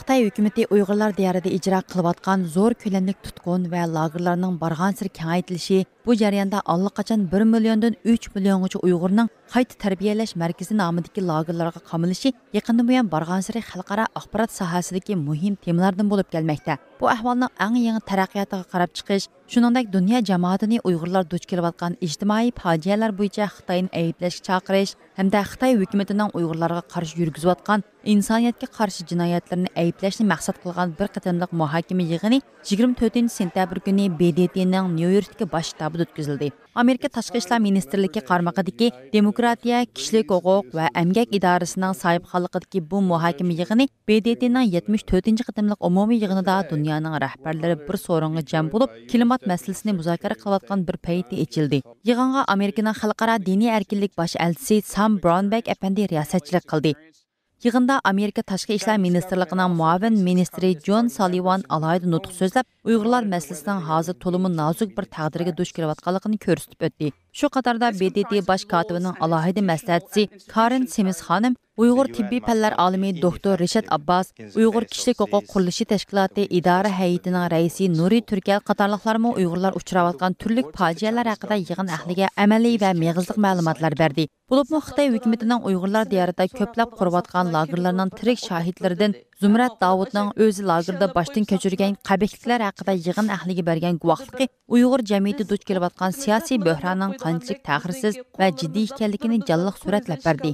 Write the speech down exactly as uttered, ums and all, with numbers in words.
خىتاي ھۆكۈمىتى ئۇيغۇرلار دىيارىدا ئىجرا قىلىۋاتقان زور كۆلەملىك تۇتقۇن ۋە لاگېرلارنىڭ بارغانسېرى كېڭەيتىلىشى، بۇ جەرياندا ئاللىقاچان بىر مىليوندىن ئۈچ مىليونغىچە ئۇيغۇرنىڭ قايتا تەربىيەلەش مەركىزى نامىدىكى لاگېرلارغا قامىلىشى يېقىندىن بۇيان بارغانسېرى خەلقئارا ئاخبارات ساھەسىدىكى مۇھىم تېمىلاردىن بولۇپ كەلمەكتە. بۇ ئەھۋالنىڭ ئەڭ يېڭى تەرەققىياتىغا قاراپ چىقىش، شۇنىڭدەك دۇنيا جامائىتىنى ئۇيغۇرلار دۇچ كېلىۋاتقان ئىجتىمائىي پاجىئەلەر بويىچە خىتاينى ئەيىبلەشكە چاقىرىش ھەمدە خىتاي ھۆكۈمىتىنىڭ ئۇيغۇرلارغا قارشى يۈرگۈزۈۋاتقان ئىنسانىيەتكە قارشى جىنايەتلىرىنى ئەيىبلەشنى مەقسەت قىلغان بىر قېتىملىق مۇھاكىمە يىغىنى يىگىرمە تۆتىنچى سېنتەبىر كۈنى ب د ت نىڭ نيۇ يوركتىكى باش شتابىدا ئۆتكۈزۈلدى. ئامېرىكا تاشقى ئىشلار مىنىستىرلىكى قارمىقىدىكى دېموكراتىيە، كىشىلىك ھوقۇق ۋە ئەمگەك ئىدارىسىنىڭ ساھىبخانلىقىدىكى بۇ مۇھاكىمە يىغىنى ب د ت نىڭ يەتمىش تۆتىنچى قېتىملىق ئومۇمىي يىغىنىدا دۇنيانىڭ رەھبەرلىرى بىر سورۇنغا جەم بولۇپ، كىلىمات مەسىلىسىنى مۇزاكىرە قىلىۋاتقان بىر پەيتتە ئېچىلدى. يىغىنغا ئامېرىكىنىڭ خەلقئارا دىنىي ئەركىنلىك باش ئەلچىسى سام برائونبەك ئەپەندى رىياسەتچىلىك قىلدى. يىغىندا ئامېرىكا تاشقى ئىشلار مىنىستىرلىقىنىڭ مۇئاۋىن مىنىستىرى جون سالىۋان ئالاھىدە نۇتۇق سۆزلەپ، ئۇيغۇرلار مەسىلىسىنىڭ ھازىر تولىمۇ نازۇك بىر تەقدىرگە دۇچ كېلىۋاتقانلىقىنى كۆرسىتىپ ئۆتتى. شۇ قاتاردا ب د ت باش كاتىپىنىڭ ئالاھىدە مەسلىھەتچىسى كارېن سىمىس خانىم، ئۇيغۇر تېببىي پەنلەر ئالىمى دوكتور رىشات ئابباس، ئۇيغۇر كىشىلىك ھوقۇق قۇرۇلۇشى تەشكىلاتى ئىدارە ھەيئىتىنىڭ رەئىسى نۇرى تۈركەل قاتارلىقلارمۇ ئۇيغۇرلار ئۇچراۋاتقان تۈرلۈك پاجىئەلەر ھەققىدە يىغىن ئەھلىگە ئەمەلىي ۋە مېغىزلىق مەلۇماتلار بەردى. بولۇپمۇ خىتاي ھۆكۈمىتىنىڭ ئۇيغۇرلار دىيارىدا كۆپلەپ قۇرۇۋاتقان لاگېرلارنىڭ تىرىك شاھىتلىرىدىن زۇمرەت داۋۇتنىڭ ئۆزى لاگېردا باشتىن كەچۈرگەن قەبىھلىكلەر ھەققىدە يىغىن ئەھلىگە بەرگەن گۇۋاھلىقى ئۇيغۇر جەمئىيىتى دۇچ كېلىۋاتقان سىياسىي بۆھراننىڭ قانچىلىك تەخىرسىز ۋە جىددىي ئىكەنلىكىنى جانلىق سۈرەتلەپ بەردى.